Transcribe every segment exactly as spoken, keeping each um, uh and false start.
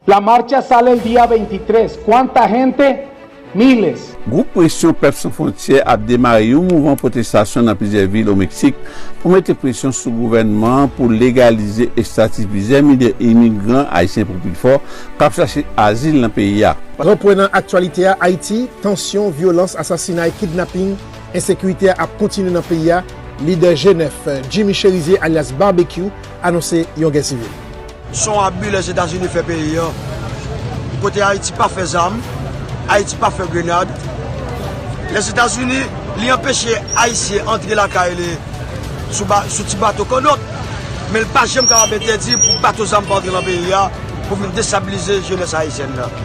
La marcha sale el día veintitrés. ¿Cuánta gente? Miles. Gwoup Presyon Pèp San Fwontyè ap demare yon mouvman pwotestasyon nan plizyè vil o Meksik pou mete presyon sou gouvènman an pou legalize estati plizyè milye imigran ayisyen pou pi fò k ap chache azil nan peyi a. Gran pwen nan aktyalite a, Ayiti, tansyon, vyolans, asasinay, kidnaping, ensekirite a ap kontinye nan peyi a, lidè G nèf, Jimmy Chérizier alyas Barbecue, anonse yon gè sivil. Se yon abi Lèzetazini fè peyi a. Kote Ayiti pa fè zam, Ayiti pa fè grenad. Lèzetazini, li anpeche Ayisyen antre lakay li sou, ba, sou ti bato kannòt, men l pa janm kapab entèdi pou bato zam pa antre nan peyi a pou vin destabilize jenès ayisyèn nan.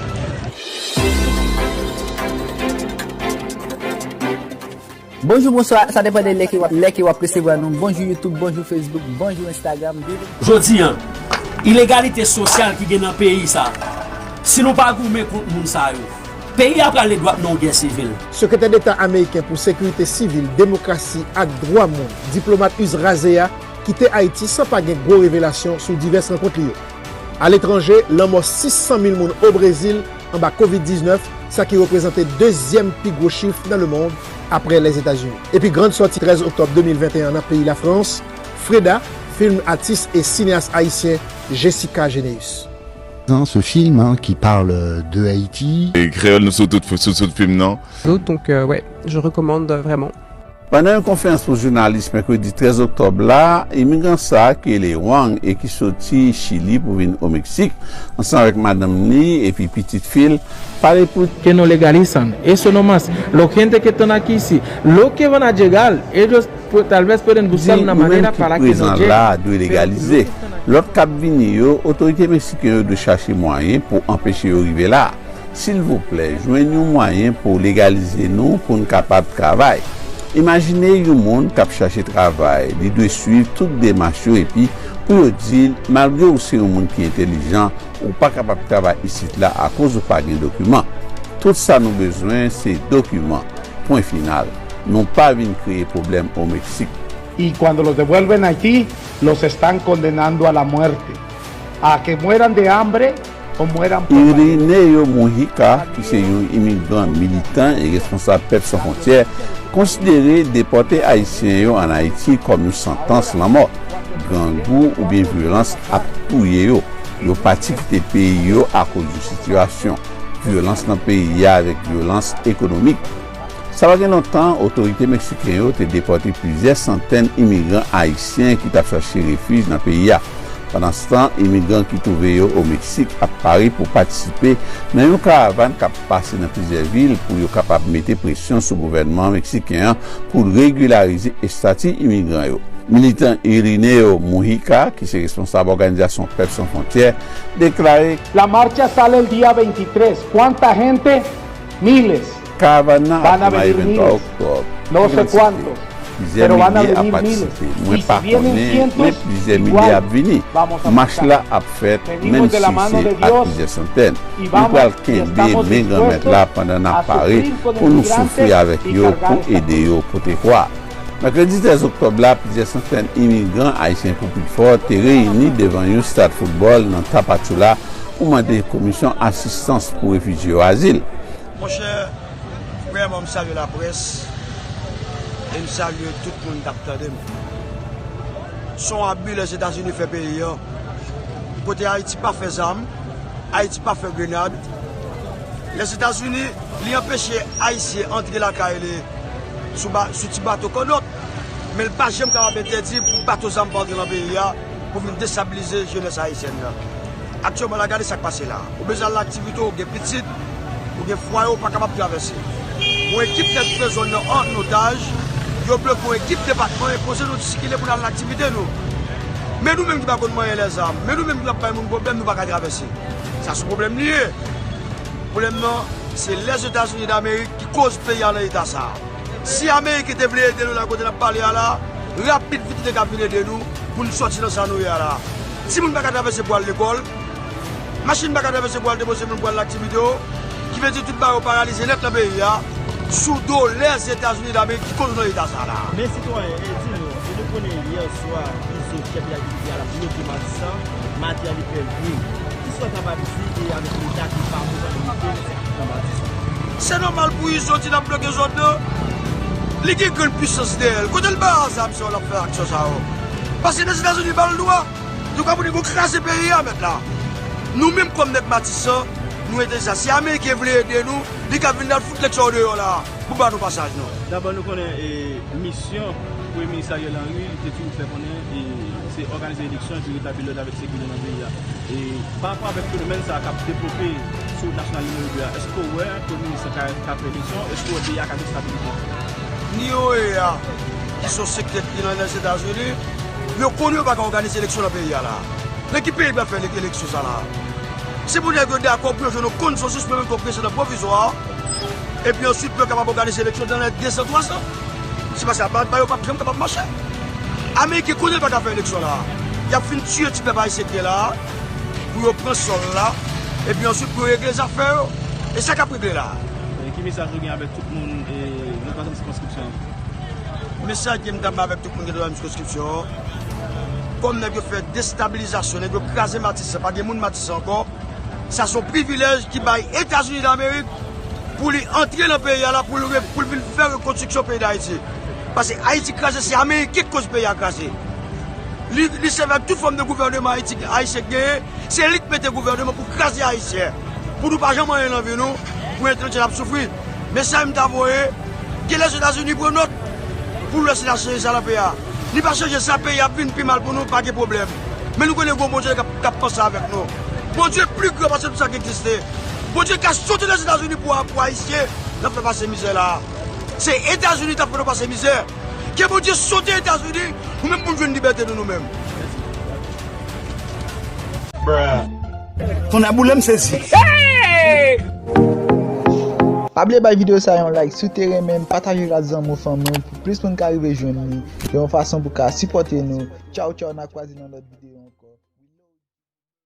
Bonjou, bonswa, sa depann de lè ke w ap, lè ke w ap resevwa nou. Bonjou YouTube, bonjou Facebook, bonjou Instagram. Bienvenue. Jodi a, inegalite sosyal ki gen nan peyi sa, si nou pa goumen kont moun sa yo, peyi a prale dwat nan yon gè sivil. Sekretè Deta ameriken pou Sekirite Sivil, Demokrasi ak Dwa Moun, diplomat Uz Raze a, kite Ayiti san pa gen gwo revelasyon sou divès rankont li yo. Aletranje, lanmò sis san mil moun o Brezil anba Kovid diznèf, sa ki reprezante dezyèm pi gwo chif nan lemonn, apre Lèzetazini. Epi grann sòti trèz oktòb de mil venteyen an nan peyi Lafrans, Freda, fim atis e sineyas ayisyen Jessica Généus. Ce film, hein, qui parle de Haïti. E kreyòl nou sou tout, sou tout fim nan. Donc, euh, ouais, je recommande vraiment. Pandan yon konferans pou jounalis mèkredi trèz oktòb la, imigran sa a ki rele Wang e ki soti Chili pou vin o Meksik, ansanm avèk madanm li epi pitit fi l, pale pou. Que no legalizan. Eso no más. La gente que están aquí, sí. Los que van a llegar, ellos tal vez pueden buscar una manera para que no lleguen. Di nou menm ki prezan la a dwe legalize. Lòt k ap vini yo, otorite meksiken yo dwe chache mwayen pou anpeche yo rive la a. Silvouplè, jwenn yon mwayen pou legalize nou pou n kapab travay. Imajine yon moun k ap chache travay, li dwe swiv tout demach yo epi pou yo di l, malgre w se yon moun ki entèlijan, ou pa kapab travay isit la akoz ou pa gen dokiman. Tout sa nou bezwen se dokiman. Pwen final. Nou pa vin kreye pwoblèm o Meksik. Y cuando los devuelven a Haití, los están condenando a la muerte, a que mueran de hambre o mueran por la guerra. Irineo Mujica, ki se yon imigran, militan e responsab Pèp San Fwontyè, konsidere depòte Ayisyen yo ann Ayiti kòm yon santans lanmò. Grangou oubyen vyolans ap touye yo. Yo pati kite peyi yo akoz yon sitiyasyon vyolans nan peyi a avèk vyolans ekonomik. Sa pa gen lontan, otorite meksiken yo te depòte plizyè santèn imigran ayisyen ki t ap chache refij nan peyi a. Pandanstan, imigran ki twouve yo o Meksik ap pare pou patisipe nan yon karavàn k ap pase nan plizyè vil pou yo kapab mete presyon sou gouvènman meksiken an pou l regilarize estati imigran yo. Militan Irineo Mujica, ki se responsab òganizasyon Pèp San Fwontyè, deklare. La marcha sale el día veintitrés. ¿Cuánta gente? Miles. Karavàn nan ap demare venntwa oktòb. Ki kantite? Plizyè milye ap patisipe. Mwen pa konnen, men plizyè milye ap vini. Mach la ap fèt, menm si se ak plizyè santèn. Nou pral kenbe men Granmèt la pandan n ap pare pou nou soufri avèk yo pou ede yo pote kwa. Mèkredi trèz oktòb la, plizyè santèn imigran ayisyen pou pi fò te reyini devan yon stad foutbòl nan Tapachula pou mande Komisyon Asistans pou Refijye yo azil. Monchè, premyèman, m salye laprès e m salye tout moun k ap tande m. Se yon abi Lèzetazini fè peyi a. Kote Ayiti pa fè zam, Ayiti pa fè grenad. Lèzetazini, li anpeche Ayisyen antre lakay li sou, ba, sou ti bato kannòt, men l pa janm kapab entèdi pou bato zam pa antre nan peyi a pou vin destabilize jenès ayisyèn nan. Aktyèlman la, gade sa k pase la. Ou bezwen al laktivite w, ou gen pitit, ou gen fwaye, ou pa kapab travèse. Yon ekip nèg ki pran zòn nan an otaj, yo bloke yon ekip depatman e poze nou sikile pou n al laktivite nou. Men nou menm ki pa konn manyen lèzam, men nou menm ki ap bay moun pwoblèm, nou pa ka travèse. Sa se pwoblèm li ye. Pwoblèm nan, se Lèzetazini Damerik ki koz peyi a nan eta sa a. Si Ameriken te vle ede nou la kote n ap pale a la, rapid vit li te ka vin ede nou pou n sòti nan sa nou ye a la. Timoun pa ka travèse pou al lekòl, machin pa ka travèse pou al depoze moun pou al laktivite yo, ki vle di tout bagay yo paralize nèt nan peyi a, sou do Lèzetazini Damerik ki koz nou nan eta sa a la. Men sitwayen, e di nou, e nou konnen yè swa, Izo, chèf de laktivite a, l ap bloke Matisan, maten an li fè vre. Sa t ap Ayiti e avèk Leta ki pa pran lite nan sèt an Batis. Se nòmal pou Izo di l ap bloke zòn nan. Li gen grenn pisans dèyè l. Kote l ba zam sa yo l ap fè aksyon sa yo? Paske Lèzetazini ba l dwa. Donk, apre nèg yo kraze peyi a, mèt la. Nou menm kòm nèg Matisan, nou entèlijan. Si Ameriken vle ede nou, li ka vin la fout nèg sa yo deyò la. Pou ba nou pasaj nou. Dabò, nou konnen, e, misyon Premye Minis Ariel Henry, li te toujou fè konnen, e, se òganize eleksyon epi retabli lòd avèk sekirite nan peyi a. E, pa rapò avèk fenomèn sa a k ap devlope sou wout nasyonal nimewo de a, èske w wè Premye Minis lan ka, ka fè eleksyon? Èske w wè peyi a ka gen stabilite? N O A, ki se yon sektè ki nan Lèzetazini, yo konnen yo pa ka òganize eleksyon nan peyi a la. Nan ki peyi pral fè ele-, eleksyon sa la? Se pou nèg yo dakò pou yo jwenn yon konsansis pou yo mete yon prezidan pwovizwa, epi answit pou yo kapab òganize eleksyon nan lè de zan, twa zan. Se paske ba, ba yo p ap janm kapab mache. Ameriken konnen yo pa ka fè eleksyon la. Y ap fin tiye ti pèp ayisyen ki gen la, pou yo pran sòl la, epi answit pou yo regle zafè yo. E sa k ap regle la. E ki mesaj ou gen avèk tout moun, e, nan twazyèm sikonskripsyon an? Mesaj ke m t ap bay avèk tout moun ki nan twazyèm sikonskripsyon an, kòm nèg yo fè destabilizasyon, nèg yo kraze Matisan, pa gen moun Matisan ankò. Sa se yon privilèj ki bay Etazini Damerik pou li antre nan peyi a la, pou l re-, pou l vin fè rekonstriksyon peyi Dayiti. Paske Ayiti kraze, se Ameriken ki koz peyi a kraze. Li, li sèvi ak tout fòm de gouvèneman Ayiti, Ayisyen genyen, se li k mete gouvèneman pou kraze Ayisyen. Pou nou pa janm anyen nan vi nou, pou entèlektyèl ap soufri. Mesaj m ta voye, ke Lèzetazini pran nòt pou lè se la chanje sa nan peyi a. Li pa chanje sa, peyi a ap vin pi mal pou nou, pa gen pwoblèm. Men nou konnen gon Bondye k ap, k ap panse avèk nou. Bondye pli gran pase tout sa ki egziste. Bondye ka sote Lèzetazini pou, pou Ayisyen, l ap fè pase mizè la. Se Etazini t ap fè nou pase mizè. Ke Bondye sote Etazini, nou menm pou n jwenn libète nou, nou menm. Ton a boule m sezi. Pa bliye bay videyo sa yon like si w te renmen l, pataje l ak zanmi w, fanmi w, pou plis moun ka rive jwenn li, yon fason pou ka sipòte nou. Tchaw, tchaw, n a kwaze nan lòt videyo.